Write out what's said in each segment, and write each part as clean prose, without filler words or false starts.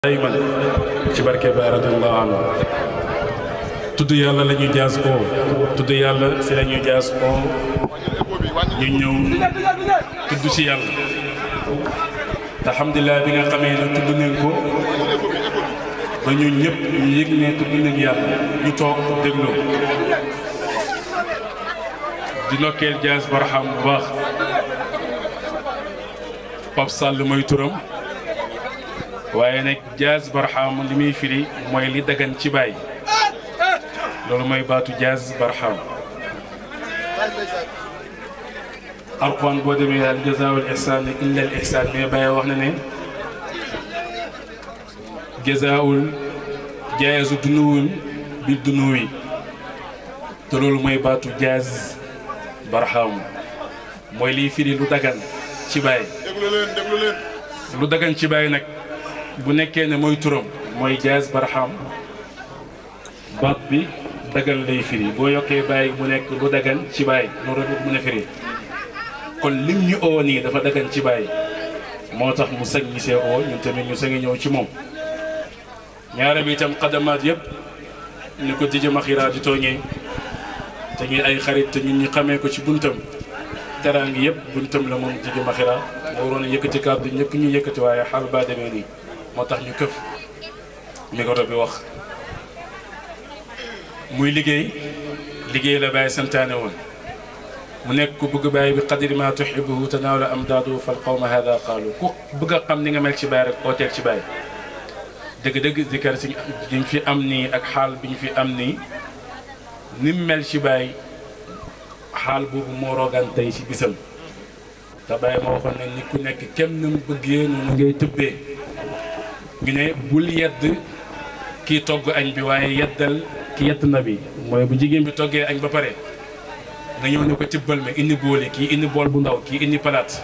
dayman ci barke ba radiyallahu anhu tudd yàlla la ñuy jaas ko tudd yàlla si la ñuy jaas ko ñu ñëw tudd si yàlla te alhamdulilah bi nga xamee ne tudd nañ ko ba ñun ñëpp ñu yëg ne tudd nañ yàlla ñu toog dégloo di nokkeel jaas barham bu baax Pape Sall mooy turam waaye nag jaaz barham li muy firi mooy li dagan ci baay loolu mooy baatu jaaz barham alquran boo demee al jazaa wal ihsaan illa al ihsaan mais Baye wax na ne jazaawul jaazu dunuwul bi dunuwi te loolu mooy baatu jaaz barham mooy liy firi lu dagan ci baay lu dagan ci baay nag bu nekkee ne mooy turam mooy jaaz barham baat bi dagan lay firi boo yokkee bàyyi mu nekk lu dagan ci bàyyi loolu rek mën a firi kon lim ñu oo nii dafa dagan ci bàyyi moo tax mu sañ ñi see oo ñun tamit ñu sañ ñëw ci moom ñaare bi itam xadamaat yëpp ni ko Dj Makhira di tooñee te ñuy ay xarit te ñun ñu xamee ko ci buntam teraangi yëpp buntam la moom Dj Makhira moo waroon a yëkkati kàddu ñëpp ñu yëkkati waaye xaal baa demee nii moo tax ñu këf micro bi wax muy liggéey la Baye santaane woon mu nekk ku bëgg Baye bi qadri ma tuhibbuhu tanaalu amdaadu fal qawma hada qaalu ku bëgg a xam ni nga mel ci Baye rek ooteel ci Baye dëgg-dëgg zikar si ñu fi am nii ak xaal bi ñu fi am nii ni mu mel ci Baye xaal boobu moo rogan tey ci bisam te Baye moo waxoon ne ni ku nekk kenn nu mu bëggee noonu ngay tëbbee ñu ne bul yedd kii togg añ bi waaye yeddal ki yett na bi mooy bu jigéen bi toggee añ ba pare nga ñëw ne ko tibbal ma indi boole kii indi bool bu ndaw kii indi palaat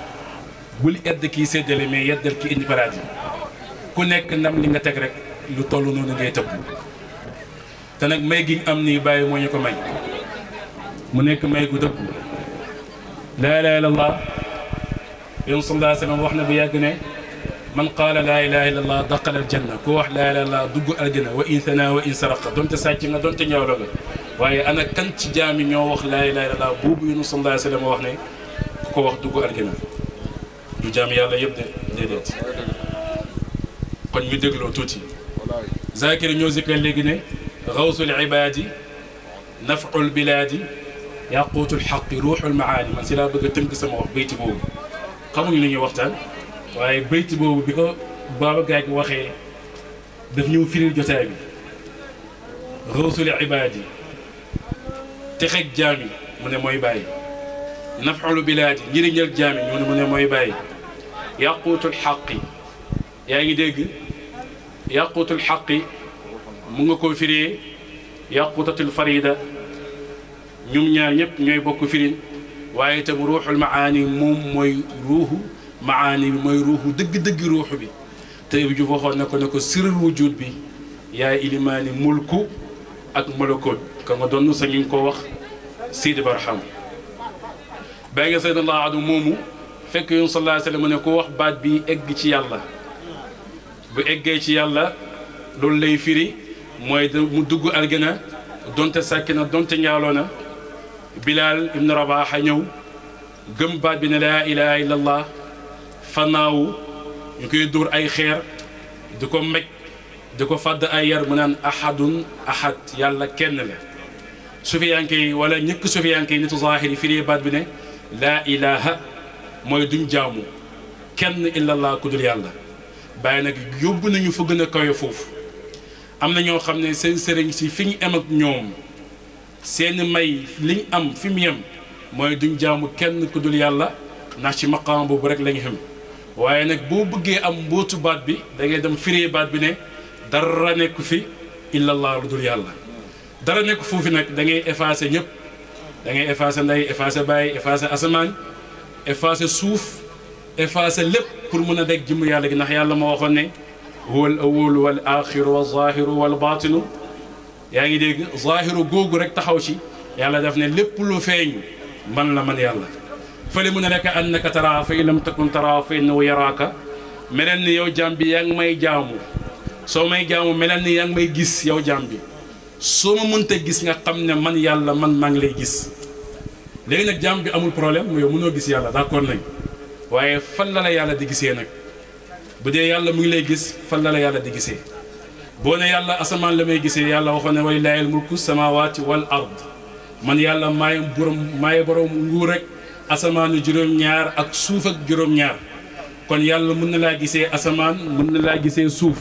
bul yedd kii séddale mais yeddal ki indi palaat yi ku nekk ndam li nga teg rek lu toll noonu ngay tëbb te nag may gi am nii Baye moo ñu ko may mu nekk may gu dëgg laa ilaaha illallaah yoon sallallahu alayhi wa sallam wax na bu yàgg ne man qaala laa ilaha illa allah daqala aljanna ku wax laa ilaha illa allah dugg aljana wa in sana wa in saraqa donte sàcc nga donte ñawlo nga waaye ana kan ci jaami ñoo wax laa ilaha illa allah boobu yunu sallallahu alayhi wa sallam wax ne ku ko wax dugg aljana du jaami yàlla yëpp de déedéet kon ñu dégloo tuuti zakiri ñoo zikkal léegi ne gawsul ibaadi naful bilaadi yaquutul xaqi ruuxul maani man si laa bëgg a tënk sama wax bayti boobu xamuñu li ñuy waxtaan waaye bayti boobu bi ko Baba Gaye gi waxee daf ñëw firil jotaay bi rawsul ibaadi texeeg jaam yi mu ne mooy Baye nafxulu bilaadi njëriñal jaam yi mu ne mooy Baye yaquutul xaqi yaa ngi dégg yaquutul xaqi mu nga ko firee yaquutatul farida ñum ñaar ñëpp ñooy bokk firin waaye itam ruuxul maani moom mooy ruuxu maani bi mooy ruuxu dëgg-dëgg ruuxu bi te ju waxoon na ko sirul wujud bi yaay ilimaani mulku ak malakoot ka nga doon sa ñu ko wax Sidi Barham Baye nga sayyidallahu anhu moomu fekk yoon sallallahu alayhi wa sallam ne ko wax baat bi egg ci yàlla bu eggee ci yàlla loolu lay firi mooy mu dugg aljana donte sàkki na donte njaaloo na Bilal ibn Rabaha ñëw gëm baat bi ne laa ilaha illa allah fanaawu ñu koy dóor ay xeer di ko meg di ko fàdd ay yar mu naan ahadun ahad yàlla kenn la sufiyanke yi wala ñëkk sufiyanke yi nitu zahiri firi baat bi ne laa ilaha mooy duñ jaamu kenn illa allah ku dul yàlla Baye nag yóbbu nañu fa gën a kawe foofu am na ñoo xam ne seen sëriñ si fi ñu am ak ñoom seen may liñ am fi mu yem mooy duñ jaamu kenn ku dul yàlla ndax ci maqaam boobu rek lañu xam waaye nag boo bëggee am mbootu baat bi da ngay dem firee baat bi ne dara nekku fi illallah lu dul yàlla dara nekku foofu nag da ngay effacé ñëpp da ngay effacé ndey effacé Baye effacé asamaan effacé suuf effacé lépp pour mën a deg jëmm yàlla gi ndax yàlla moo waxoon ne huwa al awwalu wal axiru wa zahiru wal baatinu yaa ngi dégg zahiru googu rek taxaw ci yàlla daf ne lépp lu feeñ man la man yàlla fële mu ne nekk annaka taraa fa in lam takun taraa fa innahu yaraaka meneen ni yow jaam bi yaa ngi may jaamu soo may jaamu melal ni yaa ngi may gis yow jaam bi soo ma mënta gis nga xam ne man yàlla man maa ngi lay gis léegi nag jaam bi amul problème yow mënoo gis yàlla d'accord nañ waaye fan la la yàlla di gisee nag bu dee yàlla mu ngi lay gis fan la la yàlla di gisee boo ne yàlla asamaan la may gisee yàlla waxoon ne walillaahil mulku samaawaati wal ard man yàlla maay borom nguur rek asamaanu juróom-ñaar ak suuf ak juróom-ñaar kon yàlla mën na laa gisee asamaan mën na laa gisee suuf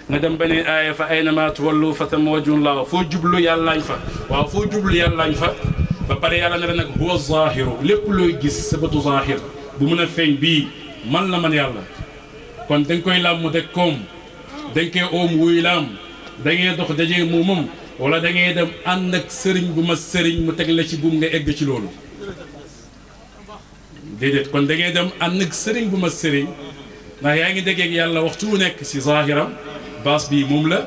nga dem beneen aaya fa aynamaa tuwallu fa thamma wajhullaah foo jublu yàllaañ fa waaw foo jublu yàllaañ fa ba pare yàlla ne la nag huwa zaahiru lépp looy gis sa bëtu zaahir bu mën a feeñ bii man la man yàlla kon dañ koy làmm de koom dañ koy oom wuy laam da ngay dox dajee moomam wala da ngay dem ànd ak sëriñ bu ma sëriñ mu teg la ci buum nga egg ci loolu déedéet kon da ngay dem ànd ak sëriñ bu ma sëriñ ndax yaa ngi déggeeg yàlla waxtu wu nekk si zaahiram baas bi moom la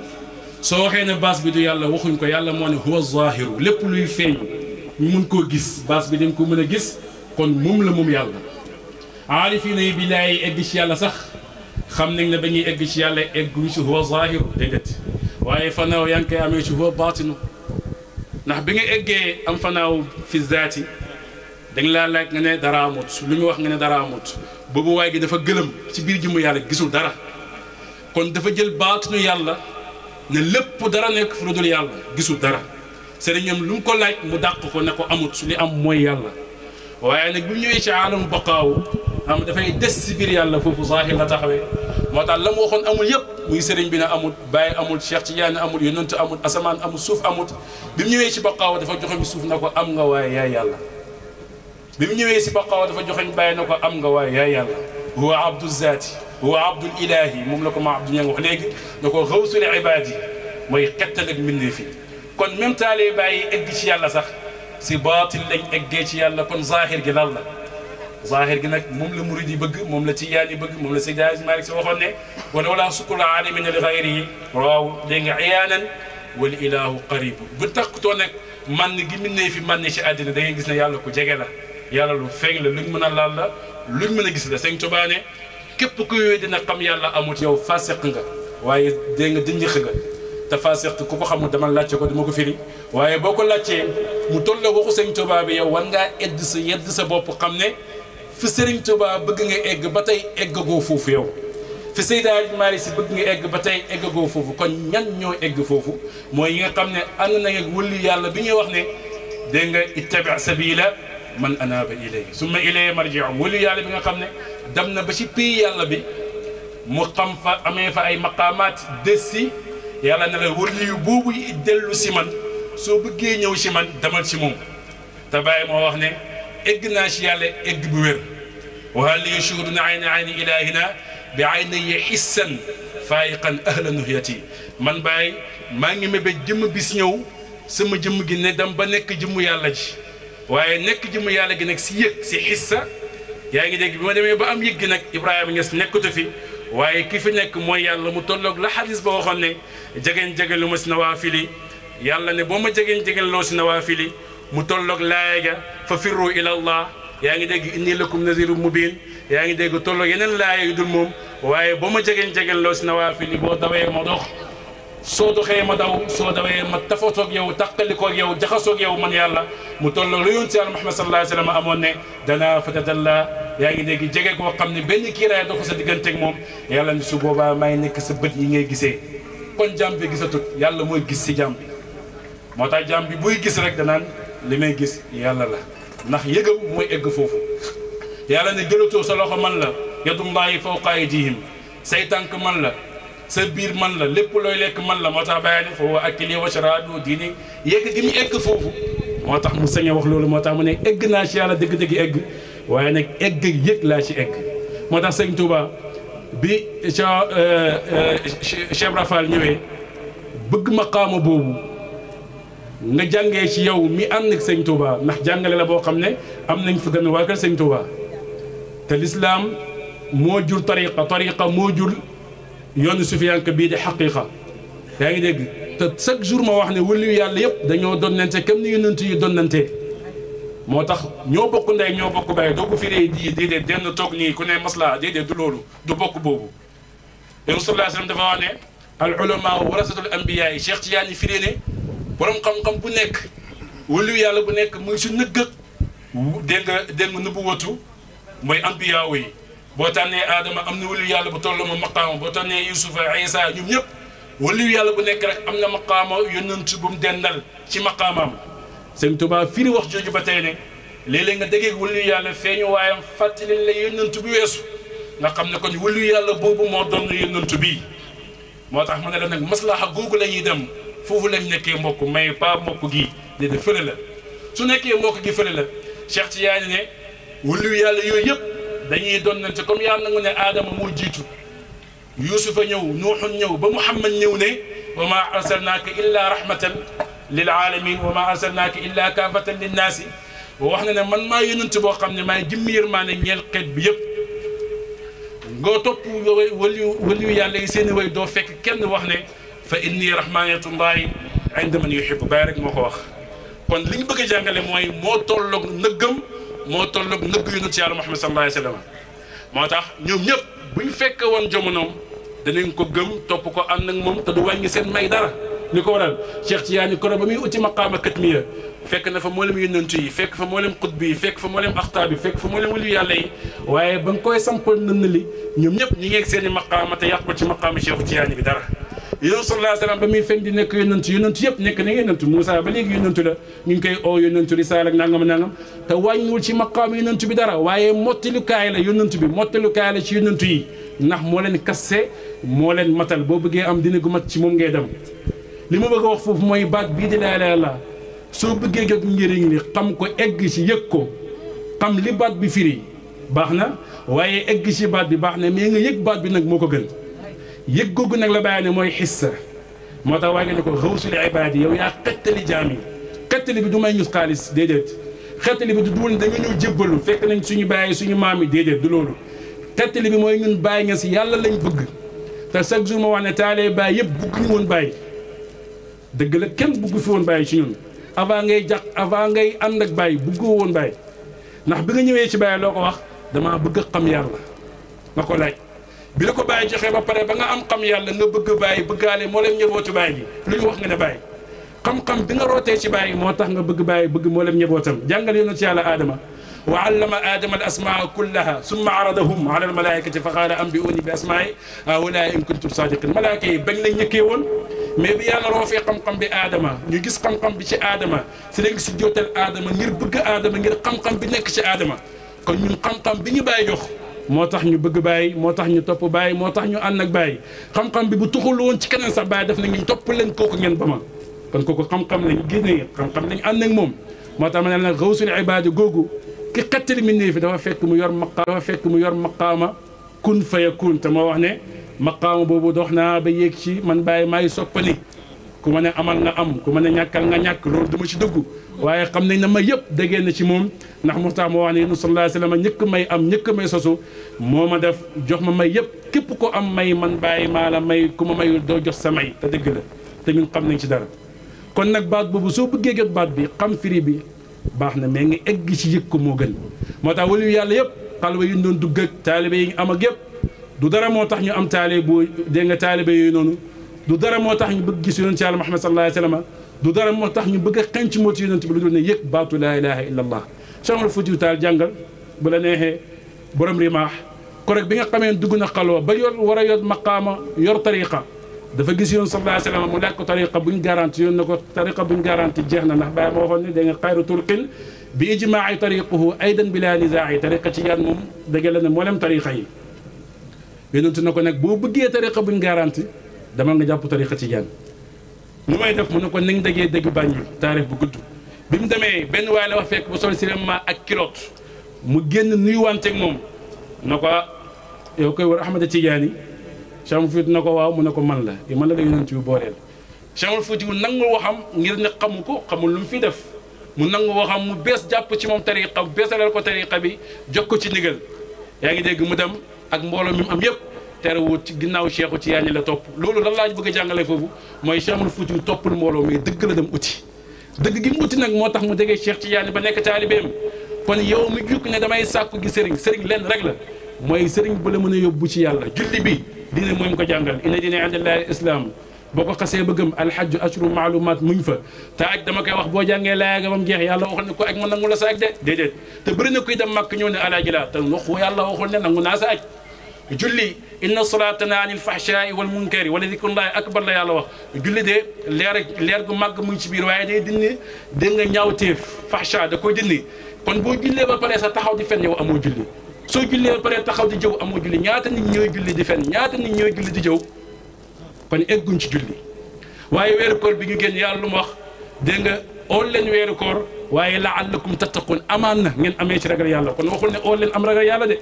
soo waxee ne baas bi du yàlla waxuñ ko yàlla moo ne huwa zaahiru lépp luy feeñ ñu mun koo gis baas bi dañ ko mën a gis kon moom la moom yàlla aarifiina yi billaahi egg ci yàlla sax xam nañ ne ba ñuy egg ci yàlla egguñ ci huwa zaahiru déedéet waaye fanaaw yaa ngi koy amee ci huwa baatinu ndax bi nga eggee am fanaaw fi zaati dañ laa laaj nga ne dara amut lu ñu wax nga ne dara amut boobu waay gi dafa gëlëm ci biir jëmm yàlla gisul dara kon dafa jël baatinu yàlla ne lépp dara nekk fu dul yàlla gisul dara sëriñam lu mu ko laaj mu dàq ko ne ko amut li am mooy yàlla waaye nag bu ñëwee ci aalamu baqaaw am dafay des si biir yàlla foofu zaahir la taxawee moo tax la mu waxoon amul yëpp muy sëriñ bi ne amul Baye amul Cheikh Tidiane amul yonent amul asamaan amul suuf amul bi mu ñëwee ci baqaaw dafa joxe suuf na ko am nga waaye yaay yàlla bi mu ñëwee si baqaaw dafa joxeñ Baye na ko am nga waaye yaay yàlla huwa abdu zaati huwa abdul ilahi moom la ko ma abdu ña nga wax léegi na ko xawsul ibaadi mooy xettal ak mbindeef fi kon même taalee Baye egg ci yàlla sax si baatil lañ eggee ci yàlla kon zaahir gi lan la zaahir gi nag moom la murid yi bëgg moom la tijaan yi bëgg moom la Seydi Hadji Malick Si waxoon ne wala wala sukula alamina li xayrihi waaw dégg nga iyaanan wal ilahu qaribu bu takkutoo nag man gi mbindeef fi man ci àddina da ngay gis ne yàlla ku jege la yàlla lu feeñ la luñ mën a laal la luñ mën a gis la Sëñ Tuubaa ne képp ku yooyu dina xam yàlla amut yow fasiq nga waaye dégg nga dënjëx nga te fasiq ku ko xamul dama laajte ko dama ko firi waaye boo ko laajtee mu toll waxu Sëñ Tuubaa bi yow war ngaa yedd sa bopp xam ne fi Sëriñ Tuubaa bëgg nga egg ba tey eggagoo foofu yow fi Seydi Hadji Malick Si bëgg nga egg ba tey eggagoo foofu kon ñan ñoo egg foofu mooy yi nga xam ne ànd na ak wëlli yàlla bi ñuy wax ne dégg nga ittabi sabila man anaaba ilayhi summa ilayhi marji'uhum wëlli yàlla bi nga xam ne dem na ba ci pays yàlla bi mu xam fa amee fa ay maqaamaat des si yàlla ne la wëlli yu boobu dellu si man soo bëggee ñëw si man demal si moom te Baye moo wax ne egg naa si yàlla egg bu wér wa hal yashuhuduna ayni ilahina bi aynihi hissan faayiqan ahla nuhyati man Baye maa ngi mébé jëmm bis ñëw sama jëmm gi ne dem ba nekk jëmm yàlla ji waaye nekk jëmm yàlla gi nag si yëg si xissa yaa ngi dégg bi ma demee ba am yëg gi nag Ibrahima Niass nekkatu fi waaye ki fi nekk mooy yàlla mu tolloog la xadis ba waxoon ne jegeen lu ma si nawaafili yàlla ne boo ma jegeen loo si nawaafili mu tolloog laaya ga fa firru ila allah yaa ngi dégg inni lakum nazirun mubin yaa ngi dégg tolloog yeneen laaya yu dul moom waaye boo ma jegeen loo si nawaafili boo dawee ma dox soo doxee ma daw soo dawee ma tafatoog yow taqalikoog yow jaxasoog yow man yàlla mu tolloog lu yonent yàlla Muhammad sallallahu alayhi wa sallam amoon ne danaa fatadalla yaa ngi dégg jege koo xam ne benn kiiraay dox sa digganteeg moom yàlla ni su boobaa may nekk sa bët yi ngay gisee kon jàmm bi gisatut yàlla mooy gis si jàmm bi moo tax jàmm bi buy gis rek danaan li may gis yàlla la ndax yëgam mooy egg foofu yàlla ne jëlatoo sa loxo man la yadullahi fawqa aydihim say tànk man la sa biir man la lépp looy lekk man la moo tax bàyyi ne foofu akili wa sharabi diini yegg gi mu egg foofu moo tax mu sañ a wax loolu moo tax mu ne egg naa ci yàlla dëgg-dëgg egg waaye nag egg yëg laa ci egg moo tax sëñ Touba bi Cheikh Ibra Fall ñëwee bëgg maqaama boobu nga jàngee ci yow mi ànd ak sëñ Touba ndax jàngale la boo xam ne am nañ fa gën a waa kër sëñ Touba te lislaam moo jur tariqa moo jur yoonu sufiyanke bii di xaqiqa yaa ngi dégg te chaque jour ma wax ne wëliyu yàlla yëpp dañoo donnante comme ni yonent yi donnante moo tax ñoo bokk ndey ñoo bokk baay doo ko firee déedéet denn toog nii ku ne masla déedéet du loolu du bokk boobu yonent sallallahu alayhi wasallam dafa wax ne al ulama warasatul anbiya yi Cheikh Tidiane firi ne borom xam-xam bu nekk waliyu yàlla bu nekk muy su nëgg dégg nga nubu watu mooy anbiya yi boo tànnee Adama am na waliyu yàlla bu tolloo ma maqaama boo tànnee Yusufa Isa ñoom ñëpp waliyu yàlla bu nekk rek am na maqaama yonent bu mu dendal ci maqaamaam Sëñ Tuubaa firi wax jooju ba tey ne léeg-léeg nga déggee waliyu yàlla feeñu waayam fàttali la yonent bu weesu nga xam ne kon waliyu yàlla boobu moo doon yonent bii moo tax ma ne la nag maslaha googu la ñuy dem foofu lañ nekkee mbokk mais pas mbokk gi déedéet fële la su nekkee mbokk gi fële la Cheikh Tidiane ne waliyu yàlla yooyu yëpp dañuy donnante comme yàlla nangu ne Adama moo jiitu Yuusufa ñëw Nuuxun ñëw ba Muhammad ñëw ne wa ma arsalnaaka illa rahmatan lil alamin wa ma arsalnaaka illa kaafatan linnaasi wax na ne man maa yonent boo xam ne maay jëmmi yërmaane ñeel xeet bi yëpp ngoo topp waliyu yàlla yi seen i way doo fekk kenn wax ne fa inni rahmaniyatullahi inda man yuhibbu bàyyi rek moo ko wax kon li ñu bëgg a jàngale mooy moo tolloog nëggam moo tolloog nëgg yonent yàlla Muhammad sallallahu alayhi wa sallam moo tax ñoom ñëpp bu ñu fekke woon jamonoom danañ ko gëm topp ko ànd ak moom te du wàññi seen may dara li ko waral Cheikh Tidiane koro ba muy uti maqaama katmiya fekk na fa mboolem yonent yi fekk fa mboolem xutb yi fekk fa mboolem axtaab yi fekk fa mboolem waliyu yàlla yi waaye ba nga koy sampal nënd li ñoom ñëpp ñi ngeeg seen i maqaama te yàqul ci maqaama Cheikh Tidiane bi dara yonent sallallahu alayhi wa sallam ba muy feeñ di nekk yonent yëpp nekk na yonent Moussa ba léegi yonent la ñu ngi koy oo yonent risaala ak nangam nangam te wàññiwul ci maqaama yonent bi dara waaye mottilukaay la yonent bi mottilukaay la ci yonent yi ndax moo leen kasse moo leen matal boo bëggee am dina gu mat ci moom ngay dem li ma bëgg a wax foofu mooy baat bii di laa ilaaha illallaah soo bëggee jot njëriñ li xam ko egg ci yëg ko xam li baat bi firi baax na waaye egg ci baat bi baax na mais nga yëg baat bi nag moo ko gën yëg googu nag la bàyyi ne mooy xissa moo tax waaye nga ne ko xawsul ibaadi yow yaa xettali jaam yi xettali bi du may ñu xaalis déedéet xettali bi du duwul dañu ñëw jébbalu fekk nañ suñu bàyyi suñu maam yi déedéet du loolu xettali bi mooy ñun bàyyi nga si yàlla lañ bëgg te chaque jour ma wax ne taalee bàyyi yëpp bëgguñu woon bàyyi dëgg la kenn bëggu fi woon bàyyi ci ñun avant ngay ànd ak bàyyi bëggoo woon bàyyi ndax bi nga ñëwee ci bàyyi loo ko wax damaa bëgg a xam yàlla nga ko laaj bi la ko bàyyi joxee ba pare ba nga am xam yàlla nga bëgg bàyyi bëggaale moo leen ñëbootu bàyyi gi lu ñu wax nga ne bàyyi xam-xam bi nga rootee ci bàyyi moo tax nga bëgg bàyyi bëgg moo leen ñëbootam jàngal yonent ci yàlla aadama wa allama aadama al asmaa kullaha summa aradahum ala al malaikati fa qaala ambiuni bi asmaai haulaai in kuntum sadiqin malaaka yi bañ lañ ñëkkee woon mais bi yàlla roofee xam-xam bi aadama ñu gis xam-xam bi ci aadama si lañ si jootal aadama ngir bëgg aadama ngir xam-xam bi nekk ci aadama kon ñun xam-xam bi ñu bàyyi jox moo tax ñu bëgg bàyyi moo tax ñu topp bàyyi moo tax ñu ànd ak bàyyi xam-xam bi bu tuxul woon ci keneen sax bàyyi def na ngeen topp leen kooku ngeen ba ma kon kooku xam-xam lañ génnee xam-xam lañ ànd ak moom moo tax ma ne nag xawsul ibaadi googu ki xettali mi fi dafa fekk mu yor maqaama kun fayakun te moo wax ne maqaama boobu dox naa ba yéeg ci man bàyyi maay soppali ku ma ne amal nga am ku ma ne ñàkkal nga ñàkk loolu dama ci dëggu waaye xam nañ ne ma yëpp déggee na ci moom ndax moo tax moo wax ne yéen sallallahu alayhi wa sallam ñëkk may am ñëkk may sosu moo ma def jox ma may yëpp képp ko am may man bàyyi maa la may ku ma mayul doo jox sa may te dëgg la te ñun xam nañ ci dara kon nag baat boobu soo bëggee jot baat bi xam firi bi baax na mais nga egg ci yëg ko moo gën moo tax waliyu yàlla yëpp xalwa yi ñu doon dugg ak taalibe yi am ak yëpp du dara moo tax ñu am taalibe bu dégg nga taalibe yooyu noonu du dara moo tax ñu bëgg gis yonent yàlla Muhammad sallallahu alayhi wa sallam du dara moo tax ñu bëgg a xenc moo ci yonent bi lu dul ne yëg baatu laa ilaha illa allah Cheikh Fuutiyu Taal jàngal bu la neexee borom rimaax korek bi nga xamee dugg na xalwa ba yor war a yor maqaama yor tariqa dafa gis yoon sallallahu alayhi wa sallam mu laaj ko tariqa buñ garanti yoon na ko tariqa buñ garanti jeex na ndax bàyyi ma waxoon ne da nga xayru turqin bi ijmaai tariquhu aydan bila nizaai tariqa ci yaan moom dëgg la ne mboolem tariqa yi yonentu na ko nag boo bëggee tariqa buñ garanti dama nga jàpp tariqa ci yaan nu may def mu ne ko nañ dajee dëgg Banjul taarix bu gudd bi mu demee benn waay la wax fekk bu sol cinéma ak kiloot mu génn nuyuwanteeg moom na ko yow koy war Ahmada Tijaani Cheikh Fuuti na ko waaw mu ne ko man la la yonent bi booleel Cheikh Fuuti wu nangu waxam ngir ne xamu ko xamul lu mu fi def mu nangu waxam mu bees jàpp ci moom tariqa beesalal ko tariqa bi jox ko ci ndigal yaa ngi dégg mu dem ak mbooloo mi mu am yëpp terewut ci ginnaaw Cheikhu Tijaani la topp loolu lan laa bëgg a jàngale foofu mooy Cheikh Fuuti wu toppul mbooloo mais dëgg la dem uti dëgg gi mu uti nag moo tax mu déggee Cheikh Tijaani ba nekk taalibeem kon yow mi jukk ne damay sàkku gi sëriñ lenn rek la mooy sëriñ bu la mën a yóbbu ci yàlla julli bi diine mooy mu ko jàngal inna diina inda llahi islam boo ko xasee ba gëm alxajju ashru maalumaat muñ fa te aj dama koy wax boo jàngee laaya ga ba mu jeex yàlla waxul ne ko aj ma nangu la sa aj de déedéet te bëri na kuy dem màkk ñëw ne alaaji laa te waxu yàlla waxul ne nangu naa sa aj julli inna salaata tanhaa anil fahshaa'i wal munkari wala dikrullaahi akbar la yàlla wax julli de leer gu màgg mu ngi ci biir waaye day dindi dégg nga ñaawteef fahsha da koy dindi kon boo jullee ba pare sa taxaw di fen yow amoo julli soo jullee ba pare taxaw di jëw amoo julli ñaata nit ñooy julli di fen ñaata nit ñooy julli di jëw kon egguñ ci julli waaye weeru koor bi ñu génn yàlla lu mu wax dégg nga ool leen weeru koor waaye la'allakum tattaqun amaan na ngeen amee ci ragal yàlla kon waxul ne ool leen am ragal yàlla de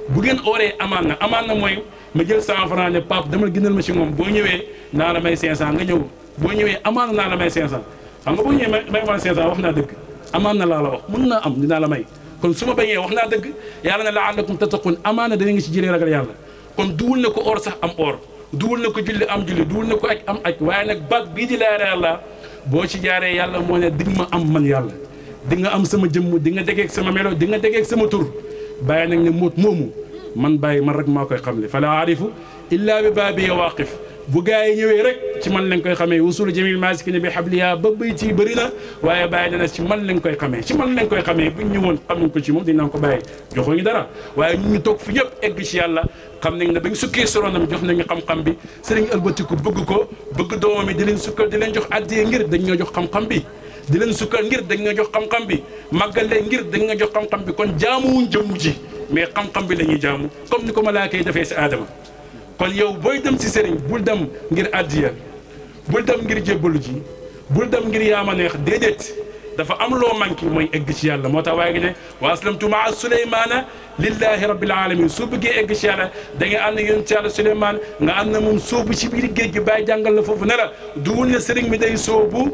bu ngeen ooree amaan na mooy ma jël 100 francs ne Pape dama gënal ma ci moom boo ñëwee naa la may 500 nga ñëw boo ñëwee amaan na naa la may 500 xam nga boo ñëwee may ma 500 wax naa dëgg amaan na laa la wax mën naa am dinaa la may kon su ma bañee wax naa dëgg yàlla ne la'allakum tattaqun amaan na dana nga ci jëlee ragal yàlla kon duwul ne ko oor sax am oor duwul na ko julli am julli duwul na ko aj am aj waaye nag baat bii di laa ilaaha illallaah boo ci jaaree yàlla moo ne di nga ma am man yàlla di nga am sama jëmm di nga degeeg sama melo di nga degeeg sama tur bàyyi nag ne moot moomu man bàyyi man rek maa koy xamle fala aarifu illa bi baabi waaqif bu gaa yi ñëwee rek ci man lañ koy xamee wasulu jamil masikina bi habliya ba bay ci bëri na waaye bàyyi dana ci man lañ koy xamee ci man lañ koy xamee buñ ñëwoon xamuñ ko ci moom dinañ ko bàyyi joxoo ñu dara waaye ñu toog fi ñëpp egg ci yàlla xam nañ ne bañ sukkee soronam jox nañu xam-xam bi sëriñ ëlbatiku bëgg ko bëgg doomam yi di leen sukkal di leen jox addiye ngir dañ ñoo jox xam-xam bi di leen sukkal ngir dañ ñoo jox xam-xam bi màggal leen ngir dañ ñoo jox xam-xam bi kon jaamuwuñ jëmm ji mais xam-xam bi la ñuy jaamu comme ni ko malaaka yi defee si aadama kon yow booy dem si sëriñ bul dem ngir addiya bul dem ngir jébbalu ji bul dem ngir yaama neex déedéet dafa am loo manqué mooy egg ci yàlla moo tax waaye gi ne wa aslamtu maa suleymaana lillahi rabbil alamin soo bëggee egg ci yàlla da ngay ànd yonent yàlla Suleymaan nga ànd na moom soobu ci biir géej gi bàyyi jàngal la foofu ne la duwul ne sëriñ bi day soobu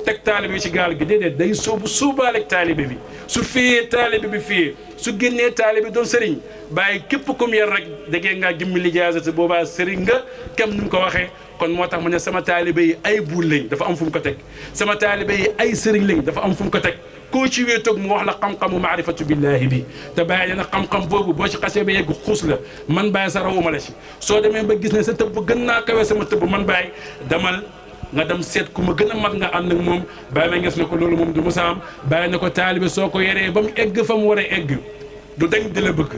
teg taalibe bi ci gaal gi déedéet day soobu suubaaleeg taalibe bi su fiyee taalibe bi fiyee su génnee taalibe bi doon sëriñ bàyyi képp comme yar rek dagee ngaa jëmmi lijaasati boobaa sëriñ nga kem ni mu ko waxee kon moo tax mu ne sama taalibe yi ay buur lañ dafa am fu mu ko teg sama taalibe yi ay sëriñ lañ dafa am fu mu ko teg koo ci wéetoog mu wax la xam-xamu maarifatu billahi bi te bàyyi na xam-xam boobu boo ci xasee ba yegg xuus la man bàyyi sa rawuma la ci soo demee ba gis ne sa tëbb gën naa kawe sama tëbb man bàyyi damal nga dem seet ku ma gën a mat nga ànd ak moom bàyyi ma nges na ko loolu moom du musa am bàyyi na ko taalibe soo ko yeree ba mu egg fa mu war a egg du dañ di la bëgg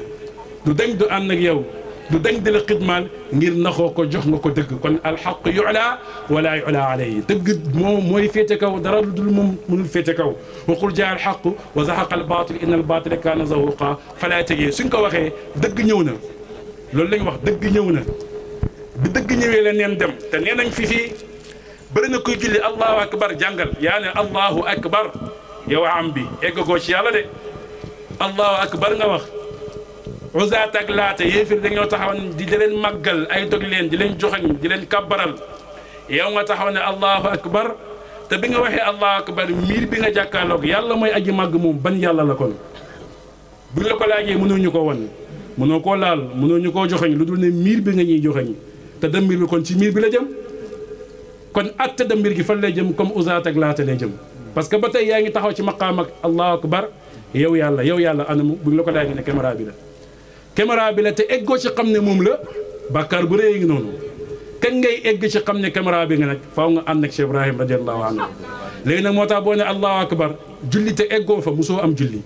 du dañ du ànd ak yow du dañ di la xidmaal ngir naxoo ko jox nga ko dëgg kon alxaq yu'la wala yu'la alayhi dëgg mooy féete kaw dara lu dul moom mënul féete kaw wa qul jaa alxaq wa zahaqa albaatil inna albaatila kaana zahuqa falaa tegee suñ ko waxee dëgg ñëw na loolu lañ wax dëgg ñëw na bi dëgg ñëwee la neen dem te nee nañ fii bëri na koy julli allahu akbar jàngal yaa ne allahu akbar yow am bi eggagoo ci yàlla de allahu akbar nga wax uzaat ak laata yéefir dañoo taxaw di leen màggal ay dog leen di leen joxañ di leen kabbaral yow nga taxaw ne allahu akbar te bi nga waxee allahu akbar miir bi nga jàkkaarloog yàlla mooy aji màgg moom ban yàlla la kon buñ la ko laajee mënoo ñu ko won mënoo koo laal mënoo ñu koo joxañ lu dul ne miir bi nga ñuy joxañ te dambir bi kon ci miir bi la jëm kon atte dambir gi fan lay jëm comme uzaat ak laata lay jëm parce que ba tey yaa ngi taxaw ci maqaam ak allahu akbar yow yàlla anamu buñ la ko laajee ne caméra bi la caméra bi la te eggoo ci xam ne moom la bàkkaar bu rëy ngi noonu kañ ngay egg ci xam ne caméra bi nga nag faaw nga ànd ak Cheikh Ibrahim radiallahu anhu léegi nag moo tax boo ne allahu akbar julli te eggoo fa mosoo am julli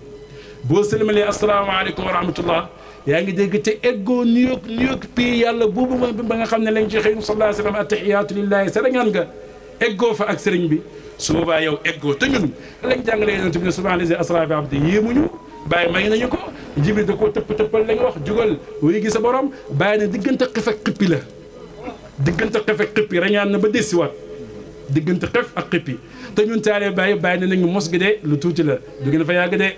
boo sëlmalee asalaamaaleykum wa rahmatullah yaa ngi dégg te eggoo nuyoog pii yàlla boobu ba nga xam ne lañ ci xëy sallallahu alayhi wa sallam attahiyaatu lillahi sarañaan nga eggoo fa ak sëriñ bi su boobaa yow eggoo te ñun lañ jàngalee yonent bi ne subhaana asra bi abdi yéemuñu bàyyi may nañu ko jibril da koo tëppal lañ wax jugal wuy gi sa borom bàyyi ne diggante xef ak xippi la diggante xef ak xippi rañaan na ba desiwaat diggante xef ak xippi te ñun taalee bàyyi ne nañu mos gi de lu tuuti la du gën a fa yàgg de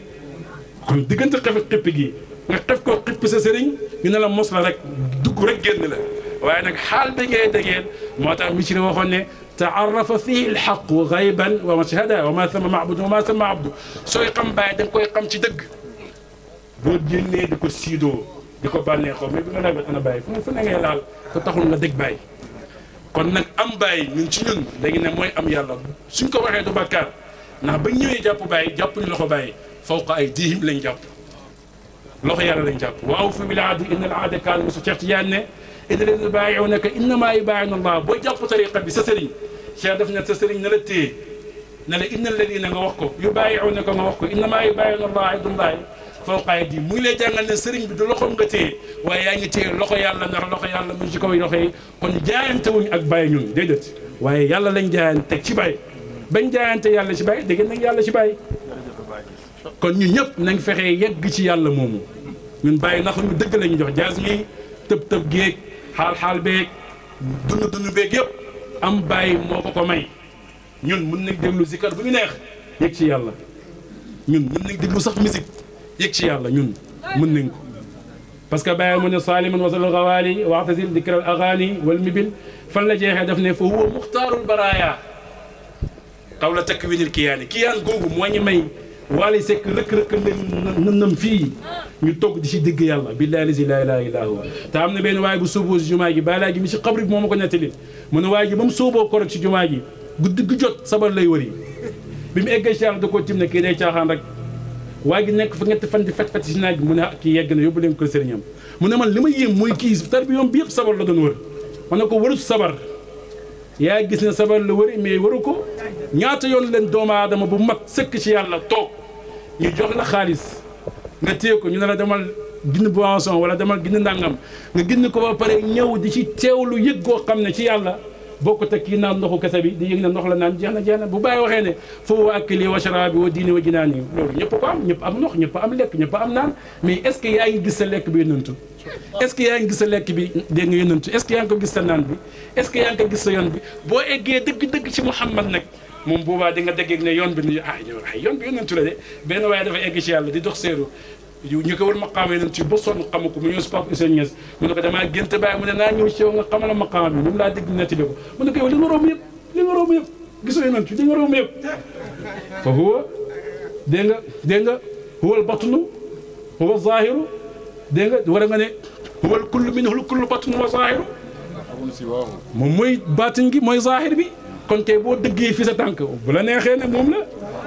kon diggante xef ak xippi gi nga xef ko xippi sa sëriñ ñu ne la mos la rek dugg rek génn la waaye nag xaal bi ngay dégeen moo tax misiri waxoon ne taarrafa fihi alxaqu gayban wa mashhada wa ma sama maabudu wa ma sama abdu sooy xam bàyyi da nga koy xam ci dëgg boo génnee di ko siidoo di ko bànneexoo mais bi nga nawet ana bàyyi fu ne ngay laal te taxul nga dégg bàyyi kon nag am bàyyi ñun ci ñun léegi ne mooy am yàlla suñ ko waxee du bàkkaar ndax ba ñëwee jàpp bàyyi jàpp ñu loxo bàyyi fawqa aydihim lañ jàpp loxo yàlla lañ jàpp wa awfu bil ahdi inna al ahda kaana mas'uula Cheikh Tidiane ne inna alladina yubaayi'unaka innama yubaayi'una Allah boo jàpp tariqa bi sa sëriñ Cheikh def na sa sëriñ na la téye ne la inna alladina nga wax ko yubaayi'unaka nga wax ko innama yubaayi'una Allah yadullahi fawqa aydihim mu ngi lay jàngal ne sëriñ bi du loxoom nga téye waaye yaa ngi téye loxo yàlla ndax loxo yàlla mu ngi ci kaw loxo yi kon jaayante wuñ ak Baye ñun déedéet waaye yàlla lañ jaayante teg ci Baye bañ jaayante yàlla ci Baye dégg nañ yàlla ci Baye kon ñun ñëpp nañ fexe yegg ci yàlla moomu ñun Baye ndax ñu dëgg lañu jox jaas mi tëb géeg xaal beeg dund beeg yëpp am Baye moo ko may ñun mën nañ déglu zikar bu ñu neex yegg ci yàlla ñun mën nañ déglu sax musique yegg ci yàlla ñun mën nañ ko parce que Baye mu ne saliman wasalul xawaali waxtasil dikral agaani wal mibil fan la jeexee daf ne fa huwa muxtaarul baraaya xaw la takwinil kiyaan googu moo ñu may Wally Seck rëkk-rëkk nam fii ñu togg di si dégg yàlla billahi lazi la ilaha illa huwa te am na benn waaye bu sóoboo si jumaa gi bàyyi laa gi mi si xabri bi moo ma ko nettali mu ne waaye ji ba mu sóoboo korog si jumaa gi guddi gu jot sabar lay wëri bi mu eggee si yàlla da koo tim ne kii day caaxaan rek waaye gi nekk fa ñetti fan di fet si naaj bi mu ne kii yegg na yóbbu leen ko sëriñam mu ne man li ma yéem mooy kii tarbiyoom bi yëpp sabar la doon wër ma ne ko warut sabar yaa gis ne sabar la wëri mais waru ko ñaata yoon leen doomu aadama bu mat sëkk ci yàlla toog ñu jox la xaalis nga téye ko ñu ne la demal ginn boisson wala demal ginn ndàngam nga ginn ko ba pare ñëw di ci teewlu yëg goo xam ne ci yàlla bokkut ak kii naan ndoxu kese bi di yëg ne ndox la naan jeex na bu Baye waxee ne foofu wa akli wa sharabi wa diini wa jinaani loolu ñëpp ko am ñëpp am ndox ñëpp am lekk ñëpp am naan mais est ce que yaa ngi gis sa lekk bi yonantu est ce que yaa ngi gis sa lekk bi dégg nga yonantu est ce que yaa ngi ko gis sa naan bi est ce que yaa ngi ko gis sa yoon bi boo eggee dëgg-dëgg ci Muhammad nag moom boobaa di nga déggeeg ne yoon bi ni yoon bi yonantu la de benn waaye dafa egg ci yàlla di dox seeru ñu ko war maqaama yonantu ba sonn xamu ko mu ñëw si Pape Ousseynou Niass mu ne ko damaa gént Baye mu ne naa ñëw ci yow nga xamal maqaama bi moom laa dégg nettali ko mu ne ko yow li nga romb yëpp gisoo yonantu li nga romb yëpp fa huwa dégg nga huwa al batnu huwa zahiru dégg nga war nga ne huwa al kullu minhu kullu batnu wa zahiru moom mooy baatin gi mooy zahir bi kon tey boo dëggee fi sa tànk bu la neexee ne moom la